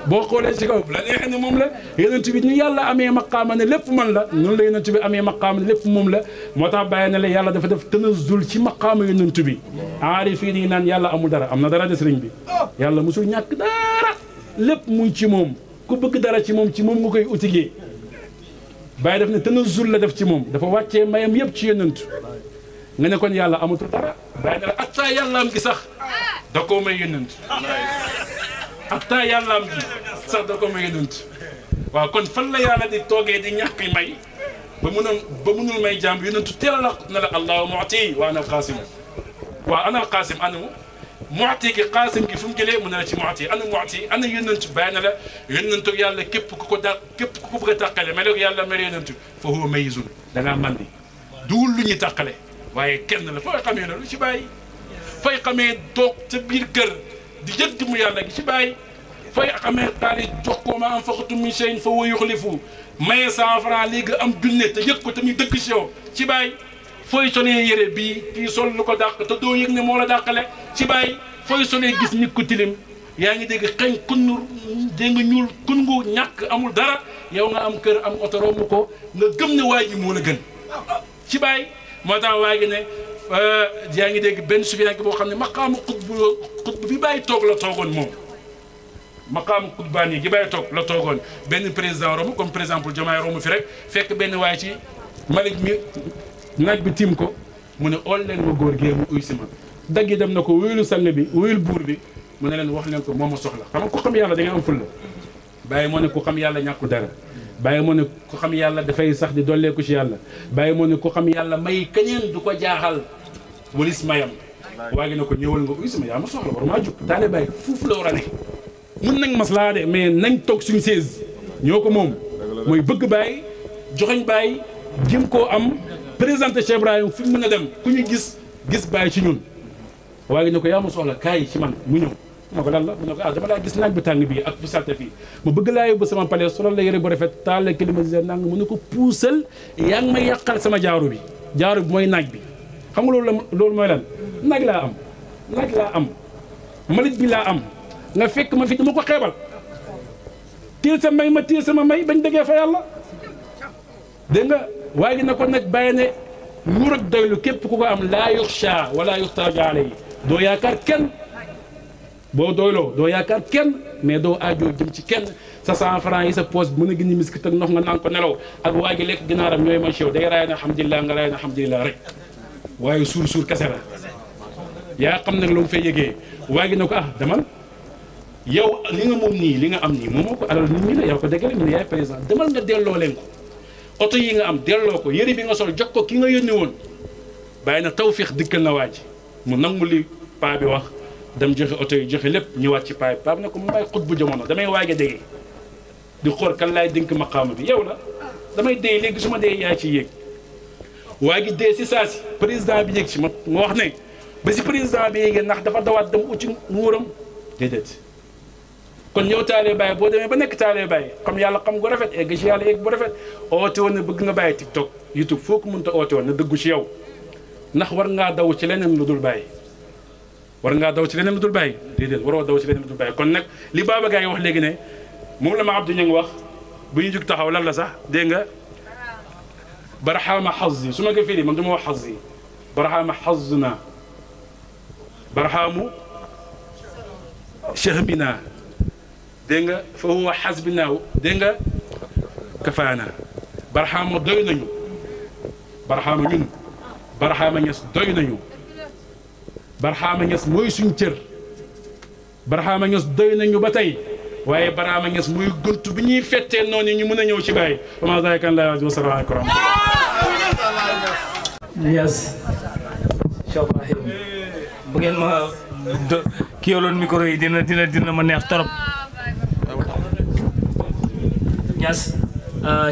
boo xoolee ci kaw bu la neexee ne moom la yonent bi ni yàlla amee maqaama ne lépp man la noonu la yonent bi amee maqaama ne lépp moom la moo tax bàyyi na la yàlla dafa def tanazul ci maqaama yonent bi aarifin yi naan yàlla amul dara am na dara de sëriñ bi yàlla musul ñàkk dara lépp muy ci moom ku bëgg dara ci moom nga koy utigee bàyyi def ne tanazul la def ci moom dafa wàccee mayam yëpp ci yonent nga ne kon yàlla amatul dara bàyyi na la atta yàlla am gi sax da koo may yonent atta yàlla am gi sax da koo may yonent waaw kon fan la yàlla di toogee di ñàkk may ba munul may jàmm yonentu teel a la na la allahu mu'ti wa ana alqaasim waaw ana alqaasim ana mu'ti gi qaasim gi fu mu jëlee mu ne la ci mu'ti ana yonent bàyyi na la yonentu yàlla képp ku ko bëgg a tàqale mel yàlla mel yonentu fa huwa mayizun da ngaa mandi duwul lu ñuy tàqale waaye kenn la fooy xamee loolu ci Baye fay xamee toog ca biir kër di yëg mu yàlla gi ci Baye fay xamee xaalis jox ko ma anfaqtum min shay'in fa huwa yukhlifu maye 100 francs léegi am junne te yëg ko tamit dëgg ci yow ci Baye fooy solee yére bii kii sol lu ko dàq te doo yëg ne moo la dàqale ci Baye fooy solee gis nit ku tilim yaa ngi dégg xëñ kunnu dégg nga ñuul kungu ñàkk amul dara yow nga am kër am oto romb ko nga gëm ne waa ji moo la gën ci Baye moo tax waa gi ne yaa ngi dégg benn sufiyanke boo xam ne maqaamu xutb bi Baye toog la toogoon moom maqaamu xutbaani gi Baye toog la toogoon benn président Rome comme par exemple Diomaye Rome fi rek fekk benn waaye ci Malick mi naaj bi tiim ko mu ne ool leen ma góor gee mu uy si ma daggi dem na ko wuyulu sang bi wuyul buur bi mu ne leen wax leen ko moo ma soxla xam nga ku xam yàlla da nga am fulla Baye moo ne ku xam yàlla ñàkku dara Baye moo ne ku xam yàlla dafay sax di dolleeku ci yàlla Baye moo ne ku xam yàlla may keneen du ko jaaxal walis mayam waa gi ne ko ñëwal nga uy sama yaa ma soxla war maa jug daale Baye foofu la war a ne mun nañ maslaa de mais nañ toog suñu seize ñoo ko moom mooy bëgg Baye joxoñ Baye jëm koo am présenté Cheikh Ibrahim fi mu mën a dem ku ñu gis Baye ci ñun waa gi ne ko yaa ma soxla kaay ci man mu ñëw ma ko lan la mu ne ko dama laa gis naaj bu tàng bii ak fu salte fii ma bëgg laa yóbbu sama palais solal la yëre bu rafet taal la climatiseur nang mu ne ko puusal yaa ngi may yàqal sama jaaru bi mooy naaj bi xam nga loolu mooy lan naaj laa am malit bi laa am nga fekk ma fi dama ko xeebal téel sa may ma téel sama may bañ déggee fa yàlla dégg nga waa gi na ko nag bàyyi ne nguur ak doylu képp ku ko am laa yuxsha wala yuxtaaju alayhi doo yaakaar kenn boo doyloo doo yaakaar kenn mais doo aajoo jëm ci kenn sa 100 francs yi sa poche mën a gën a miskit ak ndox nga naan ko nelaw ak waa gi lekk ginaaram ñooy man yow day raay na alhamdulilah nga raay na alhamdulilah rek waaye suur kese la yaa xam nag lu mu fay yëgee waa gi ne ko demal yow li nga moom nii li nga am nii moomoo ko alal nit ñi la yow ko déggale ñu ne yaay président demal nga delloo leen ko oto yi nga am delloo ko yëre bi nga sol jox ko ki nga yónni woon bàyyi na tawfiix dikkal na waa ji mu nangu li paa bi wax dem joxe oto yi joxe lépp ñëwaat ci paa bi paa bi ne ko mu may xut bu jamono damay waaj a déggee di xool kan laay dénk maqaama bi yow la damay dee léegi su ma dee yaa ci yéeg waa gi dee si saa si président bi yéeg ci ma wax ne ba si président bi yéegee ndax dafa dawaat dem uci nguuram déedéet kon yow taalee bàyyi boo demee ba nekk taalee bàyyi xam yàlla xam gu rafet egg ci yàlla egg bu rafet oote woon ne bëgg nga bàyyi TikTok YouTube foo ko mënta oote woon ne dëggu ci yow ndax war ngaa daw ci leneen lu dul bàyyi war ngaa daw ci leneen lu dul bàyyi déedéet waroo daw ci leneen lu dul bàyyi kon nag li Baba Gaye wax léegi ne moom la ma Abdou Niang wax bu ñu jug taxaw lan la sax dégg nga barxaama xaz yi su ma ko firi man du ma wax xaz yi barxaama xaz naa barxaamu chahmina dégg nga fa huwa xasbinaa dégg nga kafaana barxaama doy nañu barxaama ñun barxaama ñes doy nañu barxaama ñes mooy suñ cër barxaama ñes doy nañu ba tey waaye barxaama ñes muy guntu bi ñuy fettee noonu ñu mën a ñëw ci bàyyi wama zalika ala llahi wa salaamu aleykum yes Cheikh Ibrahim bu ngeen ma kii yoloon micro yi dina ma neex torop Niass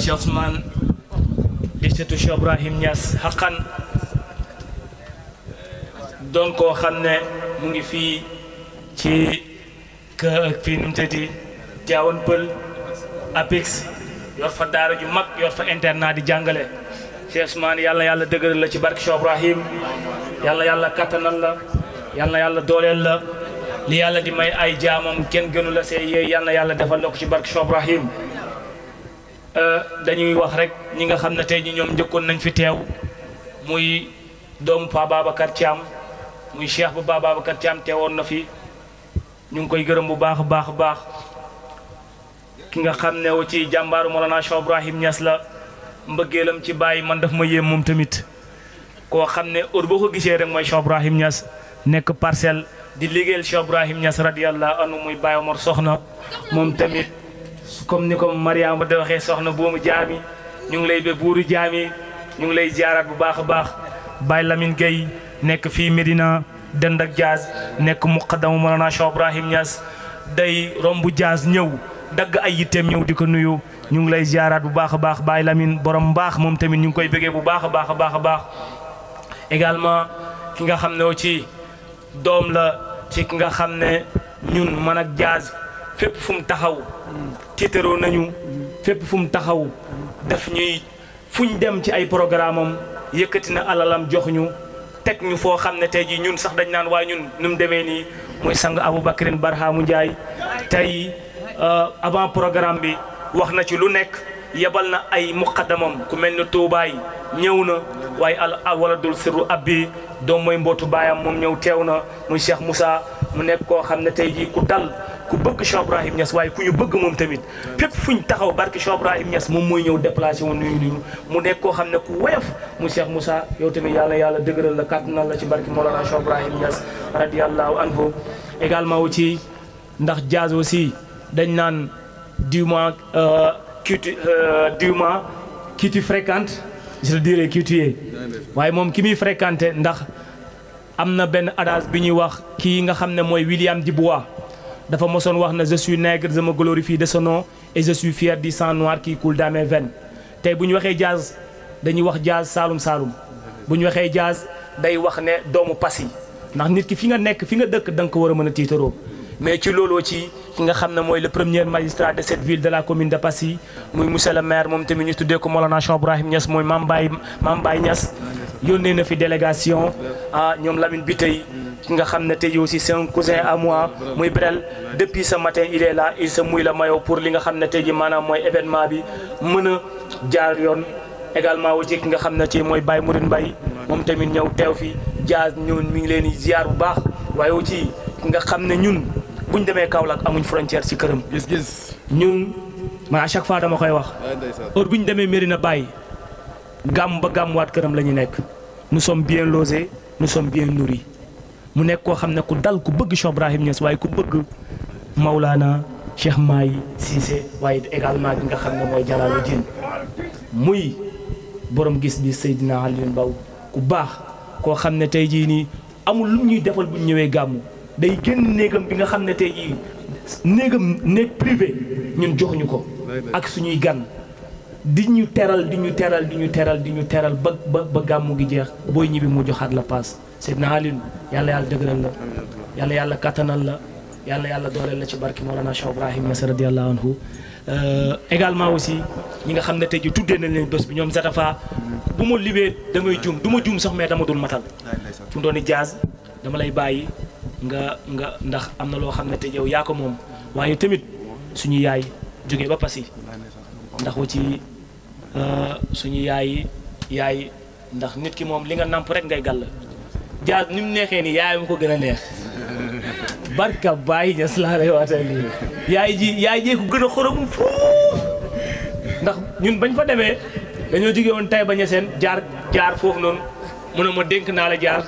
Cheikh Ousmane di setu Cheikh Ibrahim Niass xaqan doon koo xam ne mu ngi fii ci fii nu mu tëddi Tivaouane Peulh APIX yor fa daara ju mag yor fa internat di jàngale Cheikh Ousmane yàlla dëgëral la ci barke Cheikh Ibrahim yàlla kattanal la yàlla dooleel la li yàlla di may ay jaamam kenn gënu la see yéey yàlla defal la ko ci barke Cheikh Ibrahim dañuy wax rek ñi nga xam ne tey ñi ñoom njëkkoon nañ fi teew muy doomu Pa Babacar Thiam muy cheikh bu Pa Babacar Thiam teewoon na fi ñu ngi koy gërëm bu baax a baax ki nga xam ne ci jàmbaaru Mawlana Cheikh Ibrahim Niass la mbëggeelam ci bàyyi man daf ma yéem moom tamit koo xam ne heure boo ko gisee rek mooy Cheikh Ibrahim Niass nekk parcelle di liggéeyal Cheikh Ibrahim Niass radiyallahu anhu muy Baye Omar soxna moom tamit comme ni ko Mariama da waxee soxna boomu jaami ñu ngi lay be buuru jaami ñu ngi lay ziaraat bu baax a baax Baye Lamine Gueye nekk fii Medina dend ak Diaz nekk muqaddamu Mawlana Cheikh Ibrahim Niass day rombu Diaz ñëw dagg ay yitteem ñëw di ko nuyu ñu ngi lay ziaraat bu baax a baax Baye Lamine borom mbaax moom tamit ñu ngi koy bëggee bu baax a baax également ki nga xam ne ci doom la ci ki nga xam ne ñun man ak Diaz fépp fu mu taxaw tiitaroo nañu fépp fu mu taxaw daf ñuy fuñ dem ci ay programme am yëkkati na alalam jox ñu teg ñu foo xam ne tey jii ñun sax dañ naan waaye ñun nu mu demee nii muy sang Aboubacrin Barhamu Ndiaye tey avant programme bi wax na ci lu nekk yebal na ay muqaddamam ku mel ne Toubaay ñëw na waaye al waladul sirru abbi doom mooy mbootu baayam moom ñëw teew na muy Cheikh Moussa mu nekk koo xam ne tey jii ku dal ku bëgg Cheikh Ibrahim Niass waaye ku ñu bëgg moom tamit fépp fuñ taxaw barke Cheikh Ibrahim Niass moom mooy ñëw déplacé woon nuyu mu nekk koo xam ne ku woyof mu Cheikh Moussa yow tamit yàlla dëgëral la kàttanal la ci barke Mawlana Cheikh Ibrahim Niass radiyallahu anhu également aussi ndax Diaz aussi dañ naan du moins qui tu fréquentes je le dirais qui tu es waaye moom ki muy fréquenté ndax am na benn adage bi ñuy wax kii nga xam ne mooy William Dubois dafa mosoon wax na je suis nègre je me glorifie de ce nom et je suis fier du sang noir qui coule dans mes veines tey bu ñu waxee Diaz dañuy wax Diaz Saalum Saalum bu ñu waxee Diaz day wax ne doomu Passy ndax nit ki fi nga nekk fi nga dëkk da nga ko war a mën a tiitaroo mais ci looloo ci ki nga xam ne mooy le premier magistrat de cette ville de la commune de Passy muy monsieur le maire moom tamit ñu tuddee ko Mawlana Cheikh Ibrahim Niass mooy Mame Baye Niass yónnee na fi délégation ñoom Lamine Bitey ki nga xam ne tey aussi c'est un cousin à moi muy Brel depuis ce matin il est là il se mouille le maillot pour li nga xam ne tey ji maanaam mooy événement bi mën a jaar yoon également aussi ki nga xam ne ci mooy Baye Mourine Mbaye moom tamit ñëw teew fi Diaz ñun mi ngi leen di ziar bu baax waaye aussi ki nga xam ne ñun buñ demee Kaolack amuñ frontière ci këram. gis-gis ñun man à chaque fois dama koy wax heure bu ñu demee Médina Baye gàmm ba gàmmuwaat këram la ñu nekk nous sommes bien logés nous sommes bien nourris mu nekk koo xam ne ku dal ku bëgg Cheikh Ibrahim Niass waaye ku bëgg Maulana Cheikh Mahi Cissé waaye également ki nga xam ne mooy Jalaluddin muy borom gis bi Seydina Alioune Mbaw ku baax koo xam ne tey jii nii amul lu ñuy defal bu ñu ñëwee gàmmu day génn néegam bi nga xam ne tey jii néeg privé ñun joxuñu ko ak suñuy gan di ñu teral ba gàmmu gi jeex booy ñibbi mu joxaat la paas Seydina Alioune yàlla dëgëral la yàlla kattanal la yàlla dooleel la ci barki Mawlana Cheikh Ibrahim Niass radiyallahu anhu également aussi ñi nga xam ne tey ji tuddee nañ leen bés bi ñoom Zatafa bu ma libee damay juum du ma juum sax mais dama dul matal fu mu doon Diaz dama lay bàyyi nga ndax am na loo xam ne te yow yaa ko moom waaye tamit suñu yaay jógee ba Passy ndax wa ci suñu yaay ndax nit ki moom li nga namp rek ngay gàll Diaz ni mu neexee ni yaayam ko gën a neex barka Baye Niass laa lay waxtaan lii yaay jee ko gën a xorom foofu ndax ñun bañ fa demee dañoo jóge woon Taïba Niassène jaar foofu noonu mu ne ma dénk naa la Diaz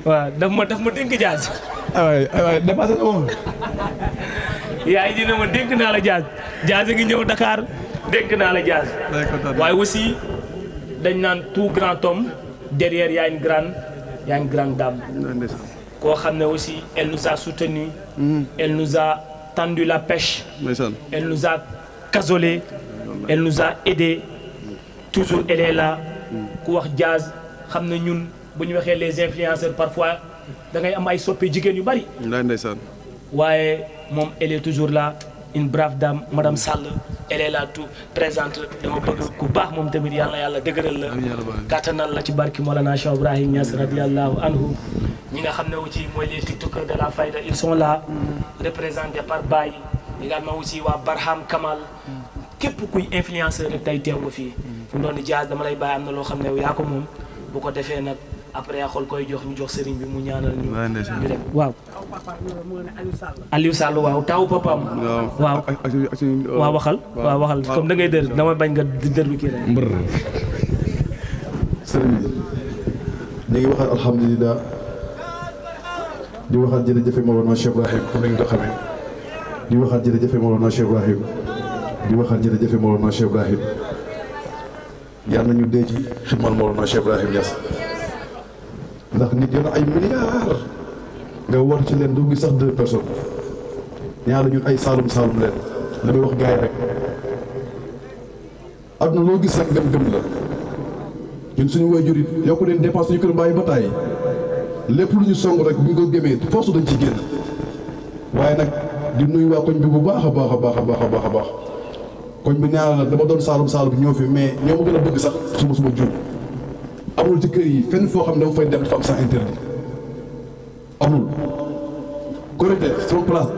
waaw daf ma dénk Diaz. aywaay dépassé na moom. yaay ji ne ma dénk naa la Diaz Diaz a ngi ñëw Dakar dénk naa la Diaz. waaye aussi dañ naan tout grand homme derrière y a une grande dame. koo xam ne aussi elle nous a soutenu. elle nous a tendu la pêche. elle nous a casolé. elle nous a aidé. toujours elle est là. ku wax Diaz xam ne ñun bu ñu waxee les influenceurs parfois da ngay am ay soppe jigéen yu bari. ndeysaan. waaye moom elle est toujours là une brave dame madame Sall elle est là tout présente dama bëgg ku baax moom tamit yàlla dëgëral la. kàttanal la ci barki Mawlana Cheikh Ibrahim Niass radiyallahu anhu ñi nga xam ne aussi mooy les tiktokers de la Fayda ils sont là représentés par Baye également aussi waa Barham Kamal képp kuy influenceur rek tey teew nga fii. fu mu doon di Diaz dama lay bàyyi am na loo xam ne yaa ko moom bu ko defee nag après yaa xool koy jox ñu jox sëriñ bi mu ñaanal ñu. ñu dem waaw. Aliou Sall waaw taw papaam. waaw waaw waxal. waaw waxal comme da ngay dër dama bañ nga dër bi kii rek. mbër sëriñ bi ñu ngi waxal alhamdulilah di waxal jërëjëf Mawlana Cheikh Ibrahim comme ni nga ko xamee di waxal jërëjëf Mawlana Cheikh Ibrahim di waxal jërëjëf Mawlana Cheikh Ibrahim yàlla nañu dee ci xidmal Mawlana Cheikh Ibrahim Niass ndax nit yor ay milliards nga war ci leen du gis sax 2 personnes ñaar ñun ay saalum leen damay wax gars yi rek àdduna loo gis rek gëm-gëm la ñun suñu waajur yi yokku leen dépense suñu kër bàyyi ba tàyyi lépp lu ñu song rek bu ñu ko gëmee force dañ ci génn waaye nag di nuyu waa koñ bi bu baax a baax koñ bi ñaar la dama doon saalum ñëw fi mais ñoo ma gën a bëgg sax suma jur amul ci kër yi fenn foo xam ne dama fay dem dafa am sans interdit amul correcte sama place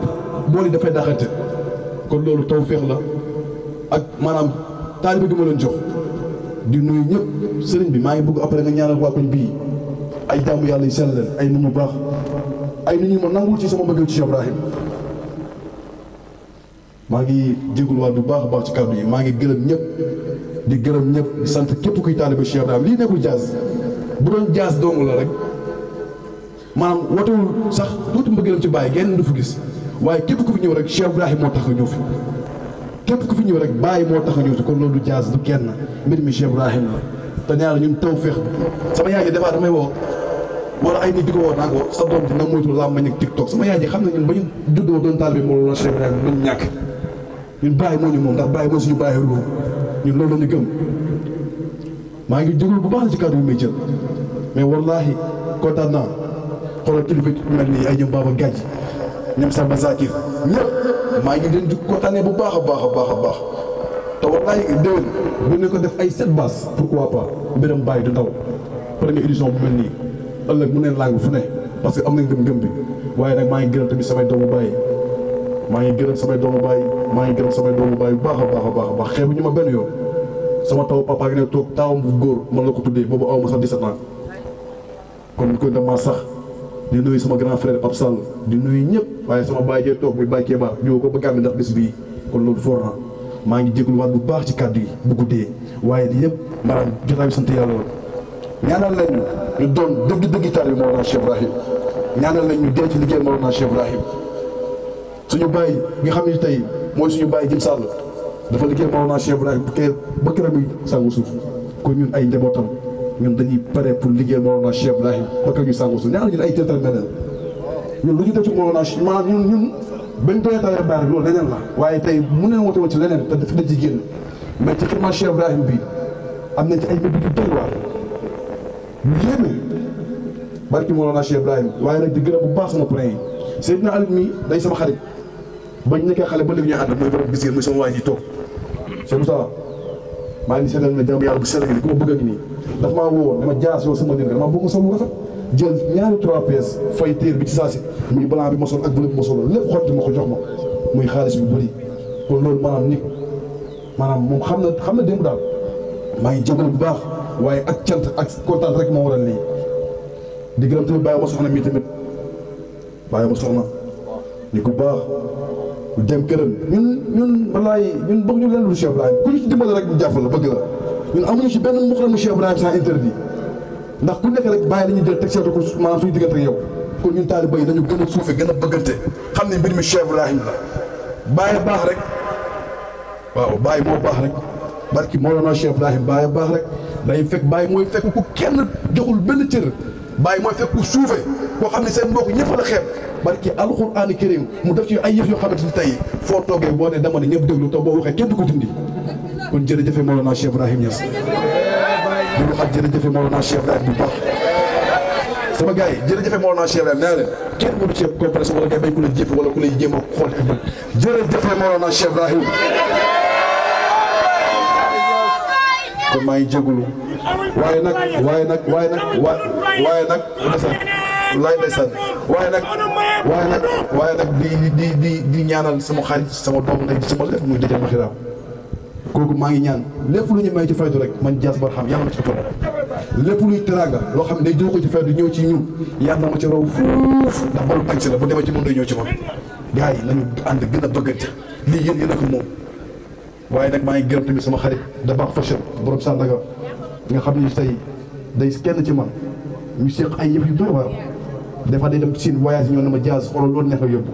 bool yi dafay daaxante kon loolu taw féex la ak maanaam taalibe gi ma leen jox di nuyu ñëpp sëriñ bi maa ngi bëgg après nga ñaanal waa koñ bii ay jaamu yàlla yu sell leen ay nit ñu baax ay nit ñu ma nangul ci sama bëggal ci Cheikh Ibrahim maa ngi jégul waat bu baax a baax ci kàddu yi maa ngi gërëm ñëpp di gërëm ñëpp di sant képp kuy taalibe Cheikh Ibrahim lii nekkul Diaz bu doon Diaz dong la rek maanaam watewul sax tuuti mbëggeelam ci bàyyi genn du fi gis waaye képp ku fi ñëw rek Cheikh Ibrahim moo tax a ñëw fi képp ku fi ñëw rek bàyyi moo tax a ñëw fi kon loolu du Diaz du kenn mbir mi Cheikh Ibrahim la te ñaar ñun taw féex sama yaay ji des fois damay woo wala ay nit di ko woo naa ko sa doom dina moytu làmmiñ ak TikTok sama yaay ji xam na ñun ba ñu juddoo doon taalibe moo la Cheikh Ibrahim duñ ñàkk ñun bàyyi moo ñu moom ndax bàyyi moo suñu bàyyi ruu ñun loolu la ñu gëm maa ngi jógul bu baax la ci kàddu yi may jël mais wallaahi kontaan naa xoolal kilifa mel nii ay ñoom Baba Gadji ñoom Samba Zakir ñëpp maa ngi leen di kontaanee bu baax a baax te wallaahi déwén bu ne ko def ay 7 bases pourquoi pas mbiram bàyyi du ndaw première édition bu mel nii ëllëg mu neen làng fu ne parce que am na ngëm-ngëm bi waaye nag maa ngi gërëm tamit samay doomu bàyyi maa ngi gërëm samay doomu bàyyi bu baax a baax xeebu ñu ma benn yoon sama taw papa gi ne toog taawam bu góor man la ko tuddee boobu aw ma sax 17 ans kon ñu koy dama sax di nuyu sama grand frère Pape Sall di nuyu ñëpp waaye sama baay jee toog muy Baye Kéba ñëw ko ba gàmmi ndax bis bii kon loolu foor na maa ngi jégaluwaat bu baax ci kàddu yi bu guddee waaye di yëpp maanaam jotaay bi sant yàlla la ñaanal leen ñu doon dëgg-dëgg taalibe Mawlana Cheikh Ibrahim ñaanal leen ñu dee ci liggéey Mawlana Cheikh Ibrahim suñu baay nga xam ne tey mooy suñu baay Jim Sall dafa liggéey Mawlana Cheikh Ibrahim ba këram muy sangu suuf kon ñun ay njabootam ñun dañuy pare pour liggéey Mawlana Cheikh Ibrahim ba kër ñu sangu suuf ñaanal ñun ay teetal meneen ñun lu ñu def ci Mawlana maanaam ñun bañ doyee taw rek loolu leneen la waaye tey mu ne woote woon ci leneen te dafa ci génn mais ci xidma Cheikh Ibrahim bi am nañ ci ay mbir yu doy waar yu yéeme barki Mawlana Cheikh Ibrahim waaye nag di gërëm bu baax sama pare yi Seydina Aliou mi day sama xarit bañ nekkee xale ba léegi ñuy ànd mooy borom gis ngeen muy sama waay ji toog Cheikh Moussa maa ngi seetal ne jàmm yàlla bu sell gi ku ma bëgg a ngi nii dafa maa woo dama jaas yow sama dén dama bëgg ma sol lu rafet jël ñaari 3 pièces fay téer bi ci saa si muy blanc bi ma sol ak bleu bi ma sol lépp xotti ma ko jox ma muy xaalis bu bëri kon loolu maanaam nit maanaam moom xam na démb daal maa ngi jégalu bu baax waaye ak cant ak kontaan rek moo waral lii di gërëm tamit bàyyi ma soxna mii tamit bàyyi ma soxna ni ku baax ku dem këram ñun wallaay ñun bëgg ñu leen lu Cheikh Ibrahim ku ñu ci dimbale rek ñu jàpp la bëgg la ñun amuñu ci benn mbuq la mu Cheikh Ibrahim sans interdit ndax ku nekk rek bàyyi la ñuy jël teg seetu ko maanaam suñu diggante ak yow kon ñun taaliba yi dañu gën a suufe gën a bëggante xam ne mbir mi Cheikh Ibrahim la bàyyi baax rek waaw bàyyi moo baax rek barki Mawlana Cheikh Ibrahim bàyyi baax rek day fekk bàyyi mooy fekk ku kenn joxul benn cër bàyyi mooy fekk ku suufe koo xam ne seen mbokk ñëpp la xeeb barki alxuraani karim mu def ci ay yëf yoo xamante ni tey foo toogee boo ne dama ne ñëpp déglu te boo waxee kenn du ko dindi kon jërëjëfe Mawlana Cheikh Ibrahim Niass di wax ak jërëjëfe Mawlana Cheikh Ibrahim bu baax sama gars yi jërëjëfe Mawlana Cheikh Ibrahim nee leen kenn mënu ci compresse wala ngay bañ ku la jëfe wala ku lay jéem a xool ak bët jërëjëfe Mawlana Cheikh Ibrahim kon maa ngi jégalu waaye nag ndeysaan waaye nag di ñaanal sama xarit sama doom ndey sama lépp muy dëjal maxiraam kooku maa ngi ñaan lépp lu ñu may ci faydu rek man Diass Barham yàlla ma ci topp lépp luy teraanga loo xam ne day jóge ko ci faydu ñëw ci ñun yàlla na ma ci raw fuuf ndax balu tànk si la bu demee ci moom day ñëw ci moom gars yi nañu ànd gën a bëggante lii yéen a ko moom waaye nag maa ngi gërëm tamit sama xarit da baax fashion borom Sandaga nga xam ni tey day kenn ci man ñu seq ay yëf yu doy waar des fois day dem Chine voyage ñoo ne ma Diass xoolal loolu neex a yóbbu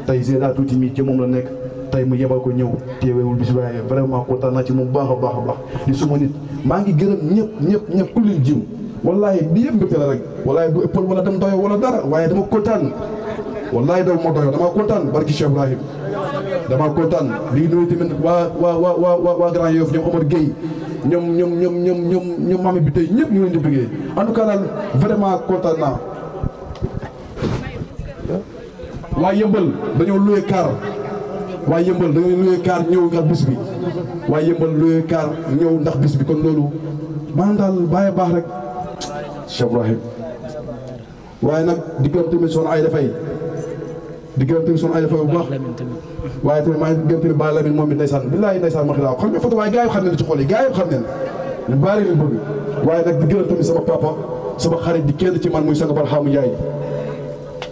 tey Zeyda tuuti mi ci moom la nekk tey mu yebal ko ñëw teewewul bis waaye vraiment kontaan naa ci moom baax a baax a baax di suma nit maa ngi gërëm ñëpp ku leen jiw wallaahi di yëpp mbégte la rek wallaahi du ëppal wala dem doyo wala dara waaye dama kontaan wallaahi daw ma doyo damaa kontaan barki Cheikh Ibrahim damaa kontaan di nuyu tamit waa Grand Yoff ñoom Omar Gueye ñoom mami bi tey ñëpp ñu leen di bëggee en tout cas daal vraiment kontaan naa waa Yëmbal dañoo loué car waa Yëmbal dañoo loué car ñëw ndax bis bi waa Yëmbal loué car ñëw ndax bis bi kon loolu maanaam daal bàyyi baax rek Cheikh Ibrahim waaye nag di gërëm tamit soxna Ayda Faye di gërëm tamit soxna Ayda Faye bu baax waaye tamit maa ngi gërëm tamit Ba Lamine moom it ndeysaan billaahi ndeysaan ma xilaaw xam nga photo waaye gars yi xam ne ci xol yi gars yi xam ne ñu bari leen bëgg waaye nag di gërëm tamit sama papa sama xarit di kenn ci man muy Sang Barham Ndiaye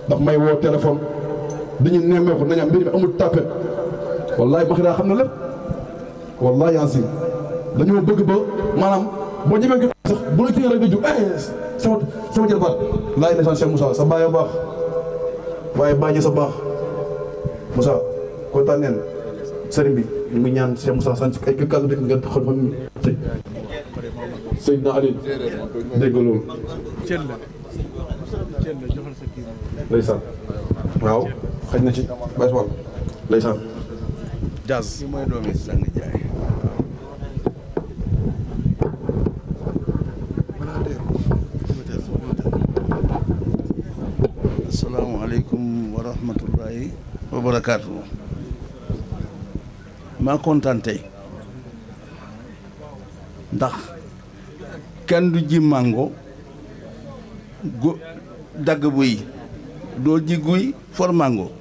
ndax may woo téléphone dañu nemmeeku nañu am mbir mi amul tapet wallaahi ma xilaaw xam na lépp wallaahi yansi dañoo bëgg ba maanaam boo jëmee ko sax bu la téye rek nga jug sama jëlbaat laay ndeysaan Cheikh Moussa sa baay a baax waaye bàyyi sa baax Moussa kontaan neen sëriñ bi ñu ngi ñaan Cheikh Moussa sant ay kàddu dëkk nga xool fa mu Seydina Ali dégg nga loolu ndeysaan waaw xëj na ci bàyyi wàll ndeysaan Diass mooy doomi Sang Ndiaye asalaamaaleykum wa rahmatullahi wa barakaatu maa kontaan tey ndax kenn du ji mango dagg buy doo ji guy for mango